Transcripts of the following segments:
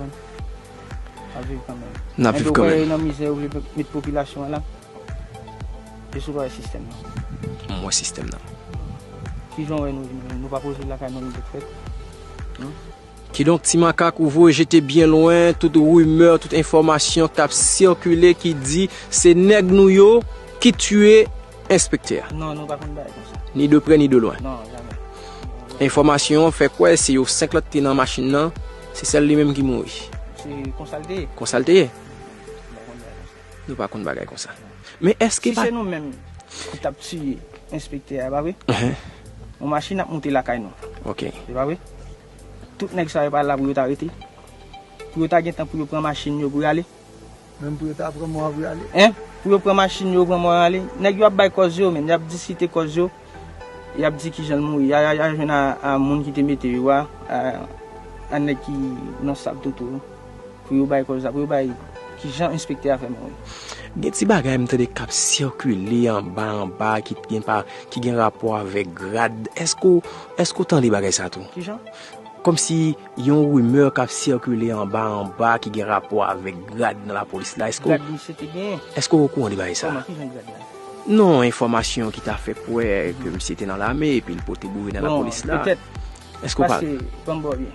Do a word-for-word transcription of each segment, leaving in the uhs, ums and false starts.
N ap viv kanmenm. N ap viv kanmenm. Nan mizè, yo vle met popilasyon an la. E sou pa sistèm nan. M wè sistèm nan. Kijan w wè nou, nou pa poze lakay nou, nou fèt. Kidonk, Ti Makak, ou voye jete byen lwen tout rimè, tout enfòmasyon k ap sikile ki di se nèg nou yo ki tiye enspektè a. Non, nou pa konn bagay konsa. Ni de prè ni de lwen. Non, jamè. Enfòmasyon an fè kwè se yo senk lòt te nan machin nan, se sèl li menm ki mouri. Se konsa l te ye. Konsa l te ye. Nou pa konn bagay konsa. Nou pa konn bagay konsa. Men èske Si pa. Se nou menm ki t ap tiye enspektè a, pa vre? Yon machin ap moute lakay nou. Ok. Se pa vre? Tout nèg sa yo pa la pou yo ta rete. Pou yo ta gen tan pou yo pran machin yo pou y ale. Menm pou yo ta pran mò a pou y ale. Hein? Pou yo pran machin yo, pran mò y ale. Nèg yo ap bay kòz yo, men y ap diskite kòz yo. Y ap di kijan l mouri. Y a, y a, y a jwenn a, a moun ki te mete yo a, a, a nèg ki nan sab toto. Pou yo bay kòz la, pou yo bay kijan enspektè a fè mouri. Gen ti bagay m tande k ap sikile anba anba ki gen pa ki gen rapò avèk grad. Èske w èske w tande bagay sa tou? Kijan? Kòmsi yon rimè k ap sikile anba anba ki gen rapò avèk grad nan lapolis la. Èske w Grad misye te genyen. Èske w okouran de bagay sa? Kòman, kijan grad la? Non, enfòmasyon ki ta fè kwè ke misye te nan lame epi l pote boure nan Bon, lapolis la. Petèt. Èske w pa. Pase, ban m ba w byen.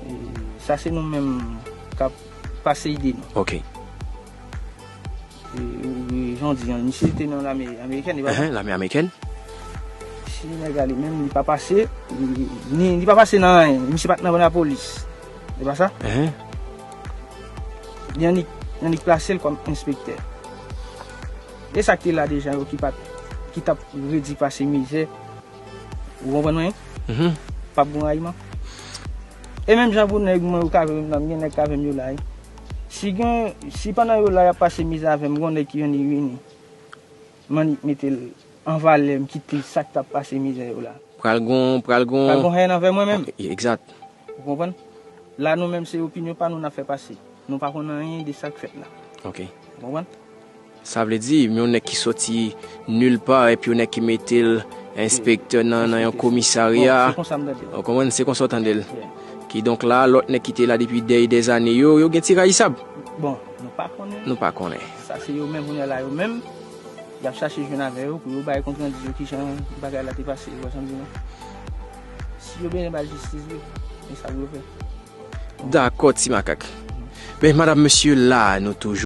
E, sa se nou menm k ap pase ide nou. Ok. E, e, jan w di an, misye te nan lame amerikèn, e pa vre? Ahan, lame amerikèn. Si nèg la li menm, li pa pase, li, li, li pa pase nan anyen, misye pa t nan lapolis. E pa sa? Ahan. Li annik, annik plase l kòm enspektè. E sa k te la deja yo ki pa t, ki t ap redi pase mizè. Ou konprann mwen? Mhm. P ap gon rayiman. E menm jan pou nèg mwen yo k avè m nan, m gen nèg k avè m yo la wi. Si gen, si pandan yo la y ap pase mizè avè m, gon nèg ki annik vini. M annik mete l an valè, m kite sa k t ap pase mizè yo la. Pral gon, pral gon. Pral gon hèn anvè mwen menm. Egzat. Ou konprann? La nou menm se opinyon pa nou n ap fè pase. Nou pa konn anyen de sa k fèt la. Ok. Ou konprann? Sa vle di, yon nèg ki soti nil pa epi yon nèg ki mete l enspektè nan, nan yon komisarya. Bon, se konsa m tande l. Ou konprann? Se konsa w tande l. Yeah. Kidonk la, lòt nèg ki te la depi dè, dè zane yo, yo gen ti rayisab. Bon, nou pa konnen. Nou pa konnen. Sa se yo menm, kounye a la yo menm. Y ap chache jwenn avè yo pou yo bay kontrandi yo kijan bagay la te pase, ou wè sa m di non. Si yo bezwen bay jistis, wi, men sa pou yo fè. Dakò, Ti Makak. Men, madanm, mesye, la, nou toujou